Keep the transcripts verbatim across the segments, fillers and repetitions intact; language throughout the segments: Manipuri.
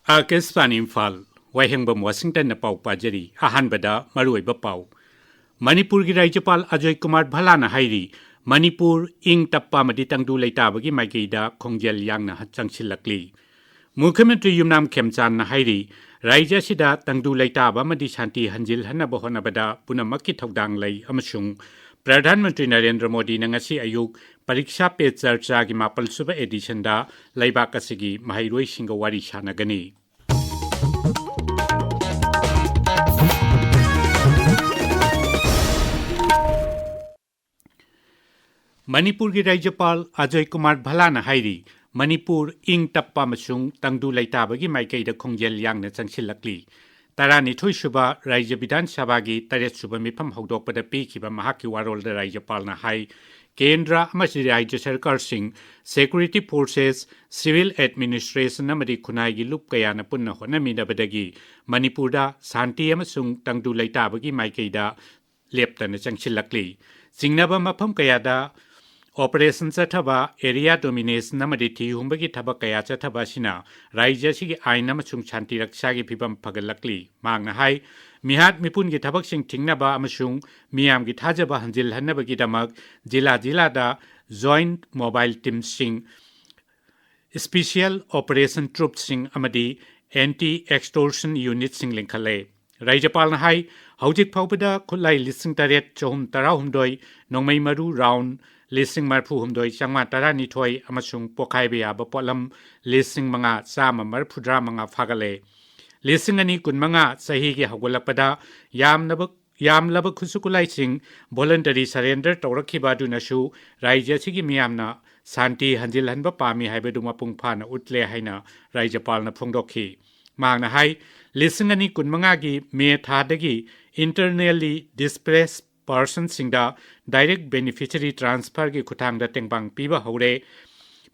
ꯑꯥꯀꯥꯁꯕꯥꯅꯤ ꯏꯝꯐꯥꯜ, ꯋꯥꯍꯦꯡꯕꯝ ꯋꯥꯁꯤꯡꯇꯟꯅ ꯄꯥꯎ ꯄꯥꯖꯔꯤ꯫ ꯑꯍꯥꯟꯕꯗ ꯃꯔꯨꯑꯣꯏꯕ ꯄꯥꯎ꯫ ꯃꯅꯤꯄꯨꯔꯒꯤ ꯔꯥꯖ꯭ꯌꯄꯥꯜ ꯑꯖꯣꯏ ꯀꯨꯃꯥꯔ ꯚꯜꯂꯥꯅ ꯍꯥꯏꯔꯤ, ꯃꯅꯤꯄꯨꯔ ꯏꯪ ꯇꯞꯄ ꯑꯃꯗꯤ ꯇꯪꯗꯨ ꯂꯩꯇꯥꯕꯒꯤ ꯃꯥꯏꯀꯩꯗ ꯈꯣꯡꯖꯦꯜ ꯌꯥꯡꯅ ꯆꯪꯁꯤꯜꯂꯛꯂꯤ꯫ ꯃꯨꯈ꯭ꯌ ꯃꯟꯇ꯭ꯔꯤ ꯌꯨꯝꯅꯥꯝ ꯈꯦꯝꯆꯥꯟꯅ ꯍꯥꯏꯔꯤ, ꯔꯥꯖ꯭ꯌ ꯑꯁꯤꯗ ꯇꯪꯗꯨ ꯂꯩꯇꯥꯕ ꯑꯃꯗꯤ ꯁꯥꯟꯇꯤ ꯍꯟꯖꯤꯜꯍꯟꯅꯕ ꯍꯣꯠꯅꯕꯗ ꯄꯨꯝꯅꯃꯛꯀꯤ ꯊꯧꯗꯥꯡ ꯂꯩ ꯑꯃꯁꯨꯡ ꯄ꯭ꯔꯙꯥꯟ ꯃꯟꯇ꯭ꯔꯤ ꯅꯔꯦꯟꯗ꯭ꯔ ꯃꯣꯗꯤꯅ ꯉꯁꯤ ꯑꯌꯨꯛ ꯄꯔꯤꯛꯁꯥ ꯄꯦ ꯆꯔꯆꯥꯒꯤ ꯃꯥꯄꯜ ꯁꯨꯕ ꯑꯦꯗꯤꯁꯟꯗ ꯂꯩꯕꯥꯛ ꯑꯁꯤꯒꯤ ꯃꯍꯩꯔꯣꯏꯁꯤꯡꯒ ꯋꯥꯔꯤ ꯁꯥꯟꯅꯒꯅꯤ꯫ ꯃꯅꯤꯄꯨꯔꯒꯤ ꯔꯥꯖ꯭ꯌꯄꯥꯜ ꯑꯖꯣꯏ ꯀꯨꯃꯥꯔ ꯚꯜꯂꯥꯅ ꯍꯥꯏꯔꯤ, ꯃꯅꯤꯄꯨꯔ ꯏꯪ ꯇꯞꯄ ꯑꯃꯁꯨꯡ ꯇꯪꯗꯨ ꯂꯩꯇꯥꯕꯒꯤ ꯃꯥꯏꯀꯩꯗ ꯈꯣꯡꯖꯦꯜ ꯌꯥꯡꯅ ꯆꯪꯁꯤꯜꯂꯛꯂꯤ꯫ ꯇꯔꯥꯅꯤꯊꯣꯏ ꯁꯨꯕ ꯔꯥꯖ꯭ꯌ ꯕꯤꯙꯥꯟ ꯁꯚꯥꯒꯤ ꯇꯔꯦꯠ ꯁꯨꯕ ꯃꯤꯐꯝ ꯍꯧꯗꯣꯛꯄꯗ ꯄꯤꯈꯤꯕ ꯃꯍꯥꯛꯀꯤ ꯋꯥꯔꯣꯜꯗ ꯔꯥꯖ꯭ꯌꯄꯥꯜꯅ ꯍꯥꯏ, ꯀꯦꯟꯗ꯭ꯔ ꯑꯃꯁꯨꯡ ꯔꯥꯖ꯭ꯌ ꯁꯔꯀꯥꯔꯁꯤꯡ, ꯁꯦꯀ꯭ꯌꯨꯔꯤꯇꯤ ꯐꯣꯔꯁꯦꯁ, ꯁꯤꯚꯤꯜ ꯑꯦꯗꯃꯤꯅꯤꯁꯇ꯭ꯔꯦꯁꯟ ꯑꯃꯗꯤ ꯈꯨꯟꯅꯥꯏꯒꯤ ꯂꯨꯞ ꯀꯌꯥꯅ ꯄꯨꯟꯅ ꯍꯣꯠꯅꯃꯤꯟꯅꯕꯗꯒꯤ ꯃꯅꯤꯄꯨꯔꯗ ꯁꯥꯟꯇꯤ ꯑꯃꯁꯨꯡ ꯇꯪꯗꯨ ꯂꯩꯇꯥꯕꯒꯤ ꯃꯥꯏꯀꯩꯗ ꯂꯦꯞꯇꯅ ꯆꯪꯁꯤꯜꯂꯛꯂꯤ꯫ ꯆꯤꯡꯅꯕ ꯃꯐꯝ ꯀꯌꯥꯗ ꯑꯣꯄꯔꯦꯁꯟ ꯆꯠꯊꯕ, ꯑꯦꯔꯤꯌꯥ ꯗꯣꯃꯤꯅꯦꯁꯟ ꯑꯃꯗꯤ ꯊꯤꯍꯨꯝꯕꯒꯤ ꯊꯕꯛ ꯀꯌꯥ ꯆꯠꯊꯕ ꯑꯁꯤꯅ ꯔꯥꯖ꯭ꯌ ꯑꯁꯤꯒꯤ ꯑꯥꯏꯟ ꯑꯃꯁꯨꯡ ꯁꯥꯟꯇꯤ ꯔꯛꯁꯥꯒꯤ ꯐꯤꯕꯝ ꯐꯒꯠꯂꯛꯂꯤ꯫ ꯃꯍꯥꯛꯅ ꯍꯥꯏ, ꯃꯤꯍꯥꯠ ꯃꯤꯄꯨꯟꯒꯤ ꯊꯕꯛꯁꯤꯡ ꯊꯤꯡꯅꯕ ꯑꯃꯁꯨꯡ ꯃꯤꯌꯥꯝꯒꯤ ꯊꯥꯖꯕ ꯍꯟꯖꯤꯜꯍꯟꯅꯕꯒꯤꯗꯃꯛ ꯖꯤꯂꯥ ꯖꯤꯂꯥꯗ ꯖꯣꯏꯟꯠ ꯃꯣꯕꯥꯏꯜ ꯇꯤꯝꯁꯤꯡ, ꯁ꯭ꯄꯦꯁꯤꯌꯦꯜ ꯑꯣꯄꯔꯦꯁꯟ ꯇ꯭ꯔꯨꯞꯁꯤꯡ ꯑꯃꯗꯤ ꯑꯦꯟꯇꯤ ꯑꯦꯛꯁꯇꯣꯔꯁꯟ ꯌꯨꯅꯤꯠꯁꯤꯡ ꯂꯤꯡꯈꯠꯂꯦ꯫ ꯔꯥꯖ꯭ꯌꯄꯥꯜꯅ ꯍꯥꯏ, ꯍꯧꯖꯤꯛ ꯐꯥꯎꯕꯗ ꯈꯨꯠꯂꯥꯏ ꯂꯤꯁꯤꯡ ꯇꯔꯦꯠ ꯆꯍꯨꯝ ꯇꯔꯥꯍꯨꯝꯗꯣꯏ, ꯅꯣꯡꯃꯩ ꯃꯔꯨ ꯔꯥꯎꯟ ꯂꯤꯁꯤꯡ ꯃꯔꯤꯐꯨ ꯍꯨꯝꯗꯣꯏ, ꯆꯥꯝꯃꯉꯥ ꯇꯔꯥꯅꯤꯊꯣꯏ ꯑꯃꯁꯨꯡ ꯄꯣꯈꯥꯏꯕ ꯌꯥꯕ ꯄꯣꯠꯂꯝ ꯂꯤꯁꯤꯡ ꯃꯉꯥ, ꯆꯥꯝꯃ ꯃꯔꯤꯐꯨꯇꯔꯥ ꯃꯉꯥ ꯐꯥꯒꯠꯂꯦ꯫ ꯂꯤꯁꯤꯡ ꯑꯅꯤ ꯀꯨꯟꯃꯉꯥ ꯆꯍꯤꯒꯤ ꯍꯧꯒꯠꯂꯛꯄꯗ ꯌꯥꯝꯅꯕ ꯌꯥꯝꯂꯕ ꯈꯨꯠꯁꯨ ꯈꯨꯠꯂꯥꯏꯁꯤꯡ ꯚꯣꯂꯟꯇꯔꯤ ꯁꯔꯦꯟꯗꯔ ꯇꯧꯔꯛꯈꯤꯕ ꯑꯗꯨꯅꯁꯨ ꯔꯥꯖ꯭ꯌ ꯑꯁꯤꯒꯤ ꯃꯤꯌꯥꯝꯅ ꯁꯥꯟꯇꯤ ꯍꯟꯖꯤꯜꯍꯟꯕ ꯄꯥꯝꯃꯤ ꯍꯥꯏꯕꯗꯨ ꯃꯄꯨꯡ ꯐꯥꯅ ꯎꯠꯂꯦ ꯍꯥꯏꯅ ꯔꯥꯖ꯭ꯌꯄꯥꯜꯅ ꯐꯣꯡꯗꯣꯛꯈꯤ꯫ ꯃꯍꯥꯛꯅ ꯍꯥꯏ, ꯂꯤꯁꯤꯡ ꯑꯅꯤ ꯀꯨꯟꯃꯉꯥꯒꯤ ꯃꯦ ꯊꯥꯗꯒꯤ ꯏꯟꯇꯔꯅꯦꯜꯂꯤ ꯗꯤꯁꯄ꯭ꯂꯦꯁ ꯄꯔꯁꯟꯁꯤꯡꯗ ꯗꯥꯏꯔꯦꯛ ꯕꯦꯅꯤꯐꯤꯁꯔꯤ ꯇ꯭ꯔꯥꯟꯁꯐꯔꯒꯤ ꯈꯨꯠꯊꯥꯡꯗ ꯇꯦꯡꯕꯥꯡ ꯄꯤꯕ ꯍꯧꯔꯦ꯫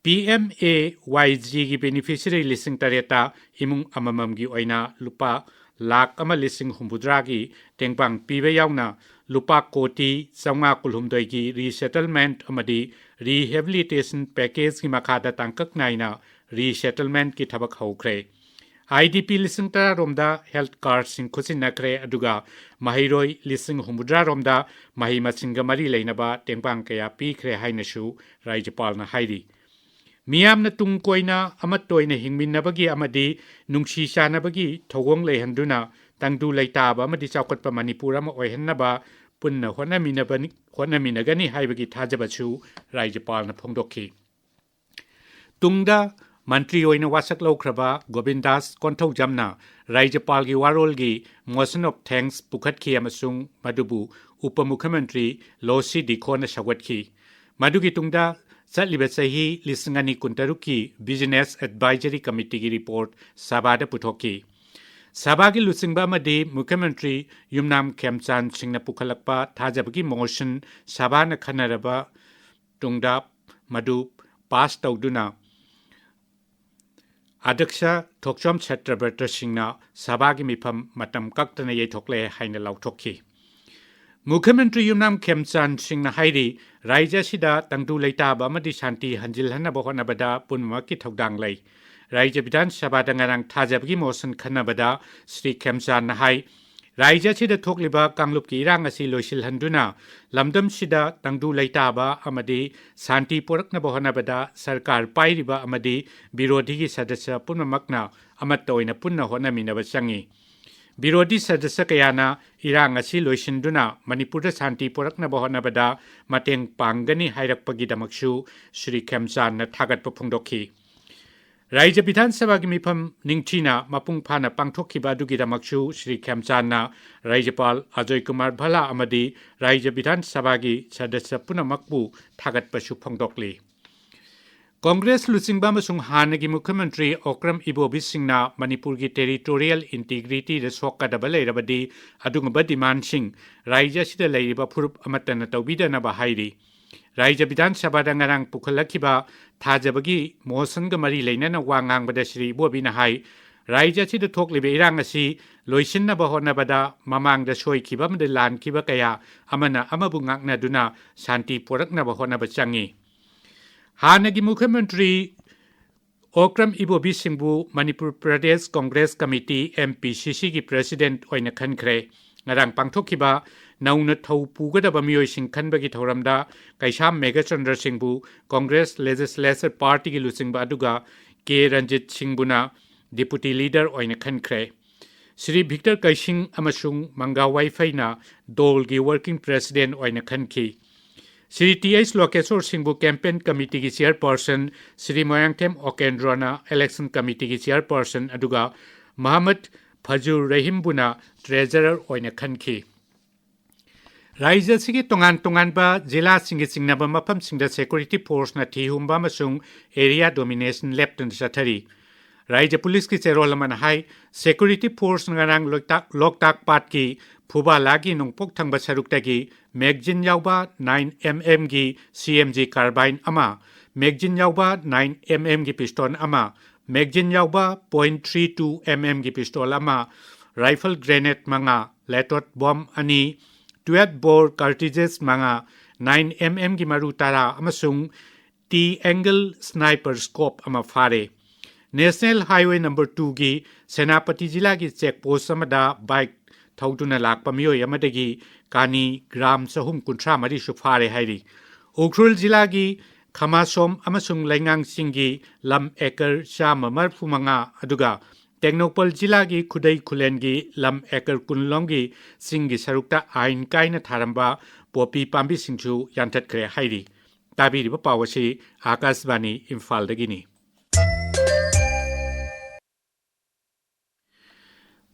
P M A Y ꯖꯤꯒꯤ beneficiary ꯂꯤꯁꯤꯡ ꯇꯔꯦꯠꯇ ꯏꯃꯨꯡ ꯑꯃꯃꯝꯒꯤ ꯑꯣꯏꯅ ꯂꯨꯄꯥ ꯂꯥꯈ ꯑꯃ ꯂꯤꯁꯤꯡ ꯍꯨꯝꯐꯨꯇꯔꯥꯒꯤ ꯇꯦꯡꯕꯥꯡ ꯄꯤꯕ ꯌꯥꯎꯅ ꯂꯨꯄꯥ ꯀꯣꯇꯤ ꯆꯥꯝꯃꯉꯥ ꯀꯨꯟꯍꯨꯝꯗꯣꯏꯒꯤ ꯔꯤꯁꯦꯇꯜꯃꯦꯟꯠ ꯑꯃꯗꯤ ꯔꯤꯍꯦꯕꯤꯂꯤꯇꯦꯁꯟ ꯄꯦꯀꯦꯖꯀꯤ ꯃꯈꯥꯗ ꯇꯥꯡꯀꯛ ꯅꯥꯏꯅ ꯔꯤꯁꯦꯇꯜꯃꯦꯟꯠꯀꯤ ꯊꯕꯛ ꯍꯧꯈ꯭ꯔꯦ꯫ IDP ꯂꯤꯁꯤꯡ ꯇꯔꯥ ꯔꯣꯝꯗ health cardꯁꯤꯡ ꯈꯨꯠꯁꯤꯟꯅꯈ꯭ꯔꯦ, ꯑꯗꯨꯒ ꯃꯍꯩꯔꯣꯏ ꯂꯤꯁꯤꯡ ꯍꯨꯝꯐꯨꯇꯔꯥ ꯔꯣꯝꯗ ꯃꯍꯩ ꯃꯁꯤꯡꯒ ꯃꯔꯤ ꯂꯩꯅꯕ ꯇꯦꯡꯕꯥꯡ ꯀꯌꯥ ꯄꯤꯈ꯭ꯔꯦ ꯍꯥꯏꯅꯁꯨ ꯔꯥꯖ꯭ꯌꯄꯥꯜꯅ ꯍꯥꯏꯔꯤ꯫ ꯃꯤꯌꯥꯝꯅ ꯇꯨꯡ ꯀꯣꯏꯅ ꯑꯃꯠꯇ ꯑꯣꯏꯅ ꯍꯤꯡꯃꯤꯟꯅꯕꯒꯤ ꯑꯃꯗꯤ ꯅꯨꯡꯁꯤ ꯆꯥꯟꯅꯕꯒꯤ ꯊꯧꯑꯣꯡ ꯂꯩꯍꯟꯗꯨꯅ ꯇꯪꯗꯨ ꯂꯩꯇꯥꯕ ꯑꯃꯗꯤ ꯆꯥꯎꯈꯠꯄ ꯃꯅꯤꯄꯨꯔ ꯑꯃ ꯑꯣꯏꯍꯟꯅꯕ ꯄꯨꯟꯅ ꯍꯣꯠꯅꯃꯤꯟꯅꯕꯅꯤ-, ꯍꯣꯠꯅꯃꯤꯟꯅꯒꯅꯤ ꯍꯥꯏꯕꯒꯤ ꯊꯥꯖꯕꯁꯨ ꯔꯥꯖ꯭ꯌꯄꯥꯜꯅ ꯐꯣꯡꯗꯣꯛꯈꯤ꯫ ꯇꯨꯡꯗ ꯃꯟꯇ꯭ꯔꯤ ꯑꯣꯏꯅ ꯋꯥꯁꯛ ꯂꯧꯈ꯭ꯔꯕ ꯒꯣꯕꯤꯟꯗꯥꯁ ꯀꯣꯟꯊꯧꯖꯝꯅ ꯔꯥꯖ꯭ꯌꯄꯥꯜꯒꯤ ꯋꯥꯔꯣꯜꯒꯤ motion of thanks ꯄꯨꯈꯠꯈꯤ ꯑꯃꯁꯨꯡ ꯃꯗꯨꯕꯨ ꯎꯄ ꯃꯨꯈ꯭ꯌꯃꯟꯇ꯭ꯔꯤ ꯂꯣꯁꯤ ꯗꯤꯈꯣꯅ ꯁꯧꯒꯠꯈꯤ꯫ ꯃꯗꯨꯒꯤ ꯇꯨꯡꯗ ꯆꯠꯂꯤꯕ ꯆꯍꯤ ꯂꯤꯁꯤꯡ ꯑꯅꯤ ꯀꯨꯟꯇꯔꯨꯛꯀꯤ Business Advisory Committeeꯒꯤ report ꯁꯚꯥꯗ ꯄꯨꯊꯣꯛꯈꯤ꯫ ꯁꯚꯥꯒꯤ ꯂꯨꯆꯤꯡꯕ ꯑꯃꯗꯤ ꯃꯨꯈ꯭ꯌꯃꯟꯇ꯭ꯔꯤ ꯌꯨꯝꯅꯥꯝ ꯈꯦꯝꯆꯥꯟ ꯁꯤꯡꯅ ꯄꯨꯈꯠꯂꯛꯄ ꯊꯥꯖꯕꯒꯤ motion ꯁꯚꯥꯅ ꯈꯟꯅꯔꯕ ꯇꯨꯡꯗ ꯃꯗꯨ pass ꯇꯧꯗꯨꯅ ꯑꯗ꯭ꯌꯛꯁ ꯊꯣꯛꯆꯣꯝ ꯁꯇ꯭ꯔꯕ꯭ꯔꯇ ꯁꯤꯡꯅ ꯁꯚꯥꯒꯤ ꯃꯤꯐꯝ ꯃꯇꯝ ꯀꯛꯇꯅ ꯌꯩꯊꯣꯛꯂꯦ ꯍꯥꯏꯅ ꯂꯥꯎꯊꯣꯛꯈꯤ꯫ ꯃꯨꯈ꯭ꯌꯃꯟꯇ꯭ꯔꯤ ꯌꯨꯝꯅꯥꯝ ꯈꯦꯝꯆꯥꯟ ꯁꯤꯡꯅ ꯍꯥꯏꯔꯤ, ꯔꯥꯖ꯭ꯌ ꯑꯁꯤꯗ ꯇꯪꯗꯨ ꯂꯩꯇꯥꯕ ꯑꯃꯗꯤ ꯁꯥꯟꯇꯤ ꯍꯟꯖꯤꯜꯍꯟꯅꯕ ꯍꯣꯠꯅꯕꯗ ꯄꯨꯝꯅꯃꯛꯀꯤ ꯊꯧꯗꯥꯡ ꯂꯩ꯫ ꯔꯥꯖ꯭ꯌ ꯕꯤꯙꯥꯟ ꯁꯚꯥꯗ ꯉꯔꯥꯡ ꯊꯥꯖꯕꯒꯤ motion ꯈꯟꯅꯕꯗ ꯁ꯭ꯔꯤ ꯈꯦꯝꯆꯥꯟꯅ ꯍꯥꯏ, ꯔꯥꯖ꯭ꯌ ꯑꯁꯤꯗ ꯊꯣꯛꯂꯤꯕ ꯀꯥꯡꯂꯨꯞꯀꯤ ꯏꯔꯥꯡ ꯑꯁꯤ ꯂꯣꯏꯁꯤꯜꯍꯟꯗꯨꯅ ꯂꯝꯗꯝꯁꯤꯗ ꯇꯪꯗꯨ ꯂꯩꯇꯥꯕ ꯑꯃꯗꯤ ꯁꯥꯟꯇꯤ ꯄꯨꯔꯛꯅꯕ ꯍꯣꯠꯅꯕꯗ ꯁꯔꯀꯥꯔ ꯄꯥꯏꯔꯤꯕ ꯑꯃꯗꯤ ꯕꯤꯔꯣꯙꯤꯒꯤ ꯁꯗꯁ꯭ꯌ ꯄꯨꯝꯅꯃꯛꯅ ꯑꯃꯠꯇ ꯑꯣꯏꯅ ꯄꯨꯟꯅ ꯍꯣꯠꯅꯃꯤꯟꯅꯕ ꯆꯪꯏ꯫ ꯕꯤꯔꯣꯙꯤ ꯁꯗꯁ꯭ꯌ ꯀꯌꯥꯅ ꯏꯔꯥꯡ ꯑꯁꯤ ꯂꯣꯏꯁꯤꯟꯗꯨꯅ ꯃꯅꯤꯄꯨꯔꯗ ꯁꯥꯟꯇꯤ ꯄꯨꯔꯛꯅꯕ ꯍꯣꯠꯅꯕꯗ ꯃꯇꯦꯡ ꯄꯥꯡꯒꯅꯤ ꯍꯥꯏꯔꯛꯄꯒꯤꯗꯃꯛꯁꯨ ꯁ꯭ꯔꯤ ꯈꯦꯝꯆꯥꯟꯅ ꯊꯥꯒꯠꯄ ꯐꯣꯡꯗꯣꯛꯈꯤ꯫ ꯔꯥꯖ꯭ꯌ ꯕꯤꯙꯥꯟ ꯁꯚꯥꯒꯤ ꯃꯤꯐꯝ ꯅꯤꯡꯊꯤꯅ ꯃꯄꯨꯡ ꯐꯥꯅ ꯄꯥꯡꯊꯣꯛꯈꯤꯕ ꯑꯗꯨꯒꯤꯗꯃꯛꯁꯨ ꯁ꯭ꯔꯤ ꯈꯦꯝꯆꯥꯟꯅ ꯔꯥꯖ꯭ꯌꯄꯥꯜ ꯑꯖꯣꯏ ꯀꯨꯃꯥꯔ ꯚꯜꯂꯥ ꯑꯃꯗꯤ ꯔꯥꯖ꯭ꯌ ꯕꯤꯙꯥꯟ ꯁꯚꯥꯒꯤ ꯁꯗꯁ꯭ꯌ ꯄꯨꯝꯅꯃꯛꯄꯨ ꯊꯥꯒꯠꯄꯁꯨ ꯐꯣꯡꯗꯣꯛꯂꯤ꯫ ꯀꯣꯡꯒ꯭ꯔꯦꯁ ꯂꯨꯆꯤꯡꯕ ꯑꯃꯁꯨꯡ ꯍꯥꯟꯅꯒꯤ ꯃꯨꯈ꯭ꯌꯃꯟꯇ꯭ꯔꯤ ꯑꯣꯀ꯭ꯔꯝ ꯏꯕꯣꯕꯤ ꯁꯤꯡꯅ ꯃꯅꯤꯄꯨꯔꯒꯤ territorial integrityꯗ ꯁꯣꯛꯀꯗꯕ ꯂꯩꯔꯕꯗꯤ ꯑꯗꯨꯒꯨꯝꯕ demandꯁꯤꯡ ꯔꯥꯖ꯭ꯌ ꯑꯁꯤꯗ ꯂꯩꯔꯤꯕ ꯐꯨꯔꯨꯞ ꯑꯃꯠꯇꯅ ꯇꯧꯕꯤꯗꯅꯕ ꯍꯥꯏꯔꯤ꯫ ꯔꯥꯖ꯭ꯌ ꯕꯤꯙꯥꯟ ꯁꯚꯥꯗ ꯉꯔꯥꯡ ꯄꯨꯈꯠꯂꯛꯈꯤꯕ ꯊꯥꯖꯕꯒꯤ motionꯒ ꯃꯔꯤ ꯂꯩꯅꯅ ꯋꯥ ꯉꯥꯡꯕꯗ ꯁ꯭ꯔꯤ ꯏꯕꯣꯕꯤꯅ ꯍꯥꯏ, ꯔꯥꯖ꯭ꯌ ꯑꯁꯤꯗ ꯊꯣꯛꯂꯤꯕ ꯏꯔꯥꯡ ꯑꯁꯤ ꯂꯣꯏꯁꯤꯟꯅꯕ ꯍꯣꯠꯅꯕꯗ ꯃꯃꯥꯡꯗ ꯁꯣꯏꯈꯤꯕ ꯑꯃꯗꯤ ꯂꯥꯟꯈꯤꯕ ꯀꯌꯥ ꯑꯃꯅ ꯑꯃꯕꯨ ꯉꯥꯛꯅꯗꯨꯅ ꯁꯥꯟꯇꯤ ꯄꯨꯔꯛꯅꯕ ꯍꯣꯠꯅꯕ ꯆꯪꯏ꯫ ꯍꯥꯟꯅꯒꯤ ꯃꯨꯈ꯭ꯌꯃꯟꯇ꯭ꯔꯤ ꯑꯣꯀ꯭ꯔꯝ ꯏꯕꯣꯕꯤ ꯁꯤꯡꯕꯨ ꯃꯅꯤꯄꯨꯔ ꯄ꯭ꯔꯗꯦꯁ ꯀꯣꯡꯒ꯭ꯔꯦꯁ ꯀꯃꯤꯇꯤ, MPCC ꯒꯤ president ꯑꯣꯏꯅ ꯈꯟꯈ꯭ꯔꯦ꯫ ꯉꯔꯥꯡ ꯄꯥꯡꯊꯣꯛꯈꯤꯕ ꯅꯧꯅ ꯊꯧ ꯄꯨꯒꯗꯕ ꯃꯤꯑꯣꯏꯁꯤꯡ ꯈꯟꯕꯒꯤ ꯊꯧꯔꯝꯗ ꯀꯩꯁꯥꯝ ꯃꯦꯘꯆꯟꯗ꯭ꯔ ꯁꯤꯡꯕꯨ ꯀꯣꯡꯒ꯭ꯔꯦꯁ Legislature Party ꯒꯤ ꯂꯨꯆꯤꯡꯕ ꯑꯗꯨꯒ ꯀꯦ ꯔꯟꯖꯤꯠ ꯁꯤꯡꯕꯨꯅ deputy leader ꯑꯣꯏꯅ ꯈꯟꯈ꯭ꯔꯦ꯫ ꯁ꯭ꯔꯤ ꯚꯤꯛꯇꯔ ꯀꯩꯁꯤꯡ ꯑꯃꯁꯨꯡ ꯃꯪꯒꯥ ꯋꯥꯏꯐꯩꯅ ꯗꯣꯜꯒꯤ working president ꯑꯣꯏꯅ ꯈꯟꯈꯤ꯫ ꯁ꯭ꯔꯤ ꯇꯤ ꯑꯩꯆ ꯂꯣꯀꯦꯁꯣꯔ ꯁꯤꯡꯕꯨ campaign committee ꯒꯤ chairperson, ꯁ꯭ꯔꯤ ꯃꯣꯌꯥꯡꯊꯦꯝ ꯑꯣꯀꯦꯟꯗ꯭ꯔꯣꯅ election committee ꯒꯤ chairperson ꯑꯗꯨꯒ ꯃꯍꯃꯗ ꯐꯖꯨꯔ ꯔꯍꯤꯝꯕꯨꯅ treasurer ꯑꯣꯏꯅ ꯈꯟꯈꯤ꯫ ꯔꯥꯖ꯭ꯌ ꯑꯁꯤꯒꯤ ꯇꯣꯉꯥꯟ ꯇꯣꯉꯥꯟꯕ ꯖꯤꯂꯥꯁꯤꯡꯒꯤ ꯆꯤꯡꯅꯕ ꯃꯐꯝꯁꯤꯡꯗ security force ꯅ ꯊꯤꯍꯨꯝꯕ ꯑꯃꯁꯨꯡ area domination ꯂꯦꯞꯇꯅ ꯆꯠꯊꯔꯤ꯫ ꯔꯥꯖ꯭ꯌ ꯄꯨꯂꯤꯁꯀꯤ ꯆꯦꯔꯣꯜ ꯑꯃꯅ ꯍꯥꯏ, security force ꯅ ꯉꯔꯥꯡ ꯂꯣꯛꯇꯥꯛ, ꯂꯣꯛꯇꯥꯛ ꯄꯥꯠꯀꯤ ꯐꯨꯕꯥꯂꯥꯒꯤ ꯅꯣꯡꯄꯣꯛ ꯊꯪꯕ ꯁꯔꯨꯛꯇꯒꯤ magazine ꯌꯥꯎꯕ nine MM ꯒꯤ CMG carbine ꯑꯃ, magazine ꯌꯥꯎꯕ nine MM ꯒꯤ pistol ꯑꯃ, magazine ꯌꯥꯎꯕ point three two MM ꯒꯤ pistol ꯑꯃ, rifle grenade ꯃꯉꯥ, letot bomb ꯑꯅꯤ, twelve bore cartridges ꯃꯉꯥ, nine MM ꯒꯤ ꯃꯔꯨ ꯇꯔꯥ ꯑꯃꯁꯨꯡ T angle sniper scope ꯑꯃ ꯐꯥꯔꯦ꯫ National Highway number two ꯒꯤ ꯁꯦꯅꯥꯄꯇꯤ ꯖꯤꯂꯥꯒꯤ check post ꯑꯃꯗ bike ꯊꯧꯗꯨꯅ ꯂꯥꯛꯄ ꯃꯤꯑꯣꯏ ꯑꯃꯗꯒꯤ ꯀꯥꯅꯤ gram ꯆꯍꯨꯝ ꯀꯨꯟꯊ꯭ꯔꯥ ꯃꯔꯤꯁꯨ ꯐꯥꯔꯦ ꯍꯥꯏꯔꯤ꯫ ꯎꯈ꯭ꯔꯨꯜ ꯖꯤꯂꯥꯒꯤ ꯈꯃꯥꯁꯣꯝ ꯑꯃꯁꯨꯡ ꯂꯩꯉꯥꯡ ꯆꯤꯡꯒꯤ ꯂꯝ acre ꯆꯥꯝꯃ ꯃꯔꯤꯐꯨ ꯃꯉꯥ, ꯑꯗꯨꯒ ꯇꯦꯡꯅꯧꯄꯜ ꯖꯤꯂꯥꯒꯤ ꯈꯨꯗꯩ ꯈꯨꯂꯦꯟꯒꯤ ꯂꯝ acre ꯀꯨꯟ ꯂꯣꯝꯒꯤ ꯆꯤꯡꯒꯤ ꯁꯔꯨꯛꯇ ꯑꯥꯏꯟ ꯀꯥꯏꯅ ꯊꯥꯔꯝꯕ ꯄꯣꯄꯤ ꯄꯥꯝꯕꯤꯁꯤꯡꯁꯨ ꯌꯥꯟꯊꯠꯈ꯭ꯔꯦ ꯍꯥꯏꯔꯤ꯫ ꯇꯥꯕꯤꯔꯤꯕ ꯄꯥꯎ ꯑꯁꯤ ꯑꯥꯀꯥꯁꯕꯥꯅꯤ ꯏꯝꯐꯥꯜꯗꯒꯤꯅꯤ꯫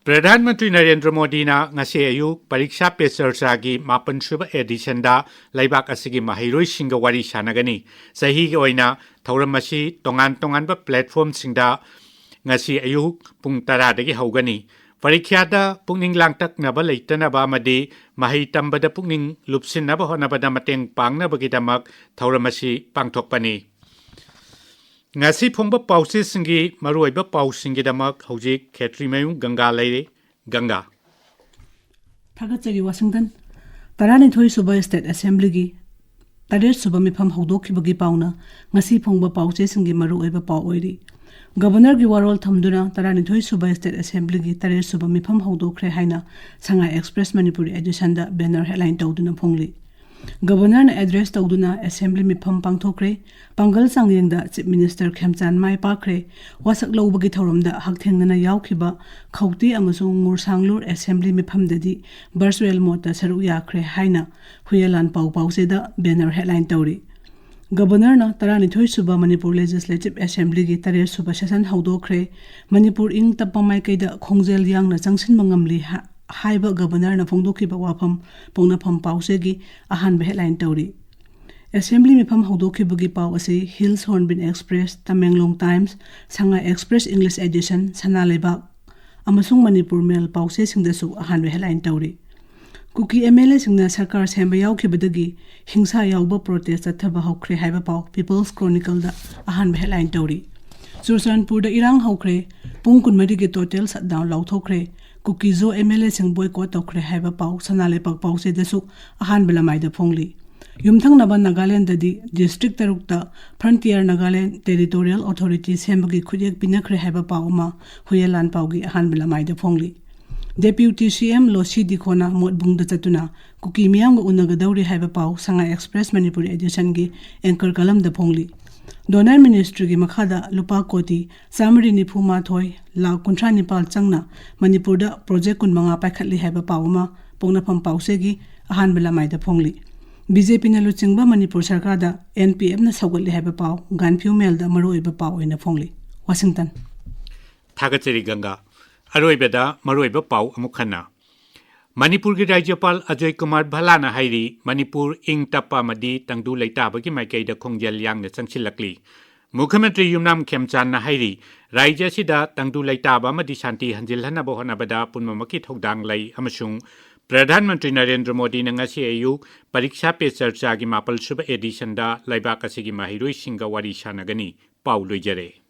ꯄ꯭ꯔꯙꯥꯟ ꯃꯟꯇ꯭ꯔꯤ ꯅꯔꯦꯟꯗ꯭ꯔ ꯃꯣꯗꯤꯅ ꯉꯁꯤ ꯑꯌꯨꯛ ꯄꯔꯤꯛꯁꯥ ꯄꯦ ꯆꯔꯆꯥꯒꯤ ꯃꯥꯄꯟ ꯁꯨꯕ edition ꯗ ꯂꯩꯕꯥꯛ ꯑꯁꯤꯒꯤ ꯃꯍꯩꯔꯣꯏꯁꯤꯡꯒ ꯋꯥꯔꯤ ꯁꯥꯟꯅꯒꯅꯤ꯫ ꯆꯍꯤꯒꯤ ꯑꯣꯏꯅ ꯊꯧꯔꯝ ꯑꯁꯤ ꯇꯣꯉꯥꯟ ꯇꯣꯉꯥꯟꯕ platform ꯁꯤꯡꯗ ꯉꯁꯤ ꯑꯌꯨꯛ ꯄꯨꯡ ꯇꯔꯥꯗꯒꯤ ꯍꯧꯒꯅꯤ꯫ ꯄꯔꯤꯈ꯭ꯌꯥꯗ ꯄꯨꯛꯅꯤꯡ ꯂꯥꯡꯇꯛꯅꯕ ꯂꯩꯇꯅꯕ ꯑꯃꯗꯤ ꯃꯍꯩ ꯇꯝꯕꯗ ꯄꯨꯛꯅꯤꯡ ꯂꯨꯞꯁꯤꯟꯅꯕ ꯍꯣꯠꯅꯕꯗ ꯃꯇꯦꯡ ꯄꯥꯡꯅꯕꯒꯤꯗꯃꯛ ꯊꯧꯔꯝ ꯑꯁꯤ ꯄꯥꯡꯊꯣꯛꯄꯅꯤ꯫ ꯉꯁꯤ ꯐꯣꯡꯕ ꯄꯥꯎꯆꯦꯁꯤꯡꯒꯤ ꯃꯔꯨꯑꯣꯏꯕ ꯄꯥꯎꯁꯤꯡꯒꯤꯗꯃꯛ ꯍꯧꯖꯤꯛ ꯈꯦꯇ꯭ꯔꯤꯃꯌꯨꯝ ꯒꯪꯒꯥ ꯂꯩꯔꯦ꯫ ꯒꯪꯒꯥ꯫ ꯊꯥꯒꯠꯆꯔꯤ, ꯋꯥꯁꯤꯡꯇꯟ꯫ ꯇꯔꯥꯅꯤꯊꯣꯏ ꯁꯨꯕ State Assembly ꯒꯤ ꯇꯔꯦꯠ ꯁꯨꯕ ꯃꯤꯐꯝ ꯍꯧꯗꯣꯛꯈꯤꯕꯒꯤ ꯄꯥꯎꯅ ꯉꯁꯤ ꯐꯣꯡꯕ ꯄꯥꯎꯆꯦꯁꯤꯡꯒꯤ ꯃꯔꯨꯑꯣꯏꯕ ꯄꯥꯎ ꯑꯣꯏꯔꯤ꯫ ꯒꯕꯔꯅꯔꯒꯤ ꯋꯥꯔꯣꯜ ꯊꯝꯗꯨꯅ ꯇꯔꯥꯅꯤꯊꯣꯏ ꯁꯨꯕ State Assemblyꯒꯤ ꯇꯔꯦꯠ ꯁꯨꯕ ꯃꯤꯐꯝ ꯍꯧꯗꯣꯛꯈ꯭ꯔꯦ ꯍꯥꯏꯅ ꯁꯉꯥꯏ Express ꯃꯅꯤꯄꯨꯔꯤ editionꯗ banner headline ꯇꯧꯗꯨꯅ ꯐꯣꯡꯂꯤ꯫ ꯒꯕꯔꯅꯔꯅ address ꯇꯧꯗꯨꯅ Assembly ꯃꯤꯐꯝ ꯄꯥꯡꯊꯣꯛꯈ꯭ꯔꯦ꯫ ꯄꯥꯡꯒꯜ ꯆꯥꯡꯌꯦꯡꯗ Chief Minister ꯈꯦꯝꯆꯥꯟ ꯃꯥꯏ ꯄꯥꯛꯈ꯭ꯔꯦ꯫ ꯋꯥꯁꯛ ꯂꯧꯕꯒꯤ ꯊꯧꯔꯝꯗ ꯍꯛꯊꯦꯡꯅꯅ ꯌꯥꯎꯈꯤꯕ ꯈꯧꯇꯤ ꯑꯃꯁꯨꯡ ꯉꯨꯔꯁꯥꯡꯂꯨꯔ Assembly ꯃꯤꯐꯝꯗꯗꯤ virtual modeꯇ ꯁꯔꯨꯛ ꯌꯥꯈ꯭ꯔꯦ ꯍꯥꯏꯅ ꯍꯨꯌꯦꯟ ꯂꯥꯟꯄꯥꯎ ꯄꯥꯎꯆꯦꯗ banner headline ꯇꯧꯔꯤ꯫ ꯒꯕꯔꯅꯔꯅ ꯇꯔꯥꯅꯤꯊꯣꯏ ꯁꯨꯕ ꯃꯅꯤꯄꯨꯔ Legislative Assemblyꯒꯤ ꯇꯔꯦꯠ ꯁꯨꯕ session ꯍꯧꯗꯣꯛꯈ꯭ꯔꯦ꯫ ꯃꯅꯤꯄꯨꯔ ꯏꯪ ꯇꯞꯄ ꯃꯥꯏꯀꯩꯗ ꯈꯣꯡꯖꯦꯜ ꯌꯥꯡꯅ ꯆꯪꯁꯤꯟꯕ ꯉꯝꯂꯤ ꯍꯥ-, ꯍꯥꯏꯕ ꯒꯕꯔꯅꯔꯅ ꯐꯣꯡꯗꯣꯛꯈꯤꯕ ꯋꯥꯐꯝ ꯄꯣꯛꯅꯐꯝ ꯄꯥꯎꯆꯦꯒꯤ ꯑꯍꯥꯟꯕ headline ꯇꯧꯔꯤ꯫ Assembly ꯃꯤꯐꯝ ꯍꯧꯗꯣꯛꯈꯤꯕꯒꯤ ꯄꯥꯎ ꯑꯁꯤ Hills Hornbill Express, Tamenglong Times, ꯁꯉꯥꯏ Express English Edition, ꯁꯅꯥ ꯂꯩꯕꯥꯛ ꯑꯃꯁꯨꯡ ꯃꯅꯤꯄꯨꯔ ꯃꯦꯜ ꯄꯥꯎꯆꯦꯁꯤꯡꯗꯁꯨ ꯑꯍꯥꯟꯕ headline ꯇꯧꯔꯤ꯫ ꯀꯨꯀꯤ MLAꯁꯤꯡꯅ ꯁꯔꯀꯥꯔ ꯁꯦꯝꯕ ꯌꯥꯎꯈꯤꯕꯗꯒꯤ ꯍꯤꯡꯁꯥ ꯌꯥꯎꯕ protest ꯆꯠꯊꯕ ꯍꯧꯈ꯭ꯔꯦ ꯍꯥꯏꯕ ꯄꯥꯎ People's Chronicleꯗ ꯑꯍꯥꯟꯕ headline ꯇꯧꯔꯤ꯫ ꯆꯨꯔꯆꯥꯟꯄꯨꯔꯗ ꯏꯔꯥꯡ ꯍꯧꯈ꯭ꯔꯦ, ꯄꯨꯡ ꯀꯨꯟꯃꯔꯤꯒꯤ total shutdown ꯂꯥꯎꯊꯣꯛꯈ꯭ꯔꯦ꯫ ꯀꯨꯀꯤ-ꯖꯣ MLAꯁꯤꯡ boycott ꯇꯧꯈ꯭ꯔꯦ ꯍꯥꯏꯕ ꯄꯥꯎ ꯁꯅꯥ ꯂꯩꯄꯥꯛ ꯄꯥꯎꯆꯦꯗꯁꯨ ꯑꯍꯥꯟꯕ ꯂꯃꯥꯏꯗ ꯐꯣꯡꯂꯤ꯫ ꯌꯨꯝꯊꯪꯅꯕ ꯅꯥꯒꯥꯂꯦꯟꯗꯗꯤ district ꯇꯔꯨꯛꯇ Frontier Nagaland Territorial Authority ꯁꯦꯝꯕꯒꯤ ꯈꯨꯠꯌꯦꯛ ꯄꯤꯅꯈ꯭ꯔꯦ ꯍꯥꯏꯕ ꯄꯥꯎ ꯑꯃ ꯍꯨꯌꯦꯟ ꯂꯥꯟꯄꯥꯎꯒꯤ ꯑꯍꯥꯟꯕ ꯂꯃꯥꯏꯗ ꯐꯣꯡꯂꯤ꯫ Deputy CM ꯂꯣꯁꯤ ꯗꯤꯈꯣꯅ ꯃꯣꯠꯕꯨꯡꯗ ꯆꯠꯇꯨꯅ ꯀꯨꯀꯤ ꯃꯤꯌꯥꯝꯒ ꯎꯅꯒꯗꯧꯔꯤ ꯍꯥꯏꯕ ꯄꯥꯎ ꯁꯉꯥꯏ Express ꯃꯅꯤꯄꯨꯔꯤ editionꯒꯤ anchor columnꯗ ꯐꯣꯡꯂꯤ꯫ Donor Ministryꯒꯤ ꯃꯈꯥꯗ ꯂꯨꯄꯥ ꯀꯣꯇꯤ ꯆꯥꯃꯔꯤ ꯅꯤꯐꯨ ꯃꯥꯊꯣꯏ ꯂꯥꯈ ꯀꯨꯟꯊ꯭ꯔꯥ ꯅꯤꯄꯥꯜ ꯆꯪꯅ ꯃꯅꯤꯄꯨꯔꯗ project ꯀꯨꯟꯃꯉꯥ ꯄꯥꯏꯈꯠꯂꯤ ꯍꯥꯏꯕ ꯄꯥꯎ ꯑꯃ ꯄꯣꯛꯅꯐꯝ ꯄꯥꯎꯆꯦꯒꯤ ꯑꯍꯥꯟꯕ ꯂꯃꯥꯏꯗ ꯐꯣꯡꯂꯤ꯫ BJPꯅ ꯂꯨꯆꯤꯡꯕ ꯃꯅꯤꯄꯨꯔ ꯁꯔꯀꯥꯔꯗ NPFꯅ ꯁꯧꯒꯠꯂꯤ ꯍꯥꯏꯕ ꯄꯥꯎ ꯒꯥꯟꯐꯤꯌꯨ ꯃꯦꯜꯗ ꯃꯔꯨꯑꯣꯏꯕ ꯄꯥꯎ ꯑꯣꯏꯅ ꯐꯣꯡꯂꯤ꯫ ꯋꯥꯁꯤꯡꯇꯟ꯫ ꯊꯥꯒꯠꯆꯔꯤ ꯒꯪꯒꯥ꯫ ꯑꯔꯣꯏꯕꯗ ꯃꯔꯨꯑꯣꯏꯕ ꯄꯥꯎ ꯑꯃꯨꯛ ꯍꯟꯅ꯫ ꯃꯅꯤꯄꯨꯔꯒꯤ ꯔꯥꯖ꯭ꯌꯄꯥꯜ ꯑꯖꯣꯏ ꯀꯨꯃꯥꯔ ꯚꯜꯂꯥꯅ ꯍꯥꯏꯔꯤ, ꯃꯅꯤꯄꯨꯔ ꯏꯪ ꯇꯞꯄ ꯑꯃꯗꯤ ꯇꯪꯗꯨ ꯂꯩꯇꯥꯕꯒꯤ ꯃꯥꯏꯀꯩꯗ ꯈꯣꯡꯖꯦꯜ ꯌꯥꯡꯅ ꯆꯪꯁꯤꯜꯂꯛꯂꯤ꯫ ꯃꯨꯈ꯭ꯌ ꯃꯟꯇ꯭ꯔꯤ ꯌꯨꯝꯅꯥꯝ ꯈꯦꯝꯆꯥꯟꯅ ꯍꯥꯏꯔꯤ, ꯔꯥꯖ꯭ꯌ ꯑꯁꯤꯗ ꯇꯪꯗꯨ ꯂꯩꯇꯥꯕ ꯑꯃꯗꯤ ꯁꯥꯟꯇꯤ ꯍꯟꯖꯤꯜꯍꯟꯅꯕ ꯍꯣꯠꯅꯕꯗ ꯄꯨꯝꯅꯃꯛꯀꯤ ꯊꯧꯗꯥꯡ ꯂꯩ ꯑꯃꯁꯨꯡ ꯄ꯭ꯔꯙꯥꯟ ꯃꯟꯇ꯭ꯔꯤ ꯅꯔꯦꯟꯗ꯭ꯔ ꯃꯣꯗꯤꯅ ꯉꯁꯤ ꯑꯌꯨꯛ ꯄꯔꯤꯛꯁꯥ ꯄꯦ ꯆꯔꯆꯥꯒꯤ ꯃꯥꯄꯜ ꯁꯨꯕ editionꯗ ꯂꯩꯕꯥꯛ ꯑꯁꯤꯒꯤ ꯃꯍꯩꯔꯣꯏꯁꯤꯡꯒ ꯋꯥꯔꯤ ꯁꯥꯟꯅꯒꯅꯤ꯫ ꯄꯥꯎ ꯂꯣꯏꯖꯔꯦ꯫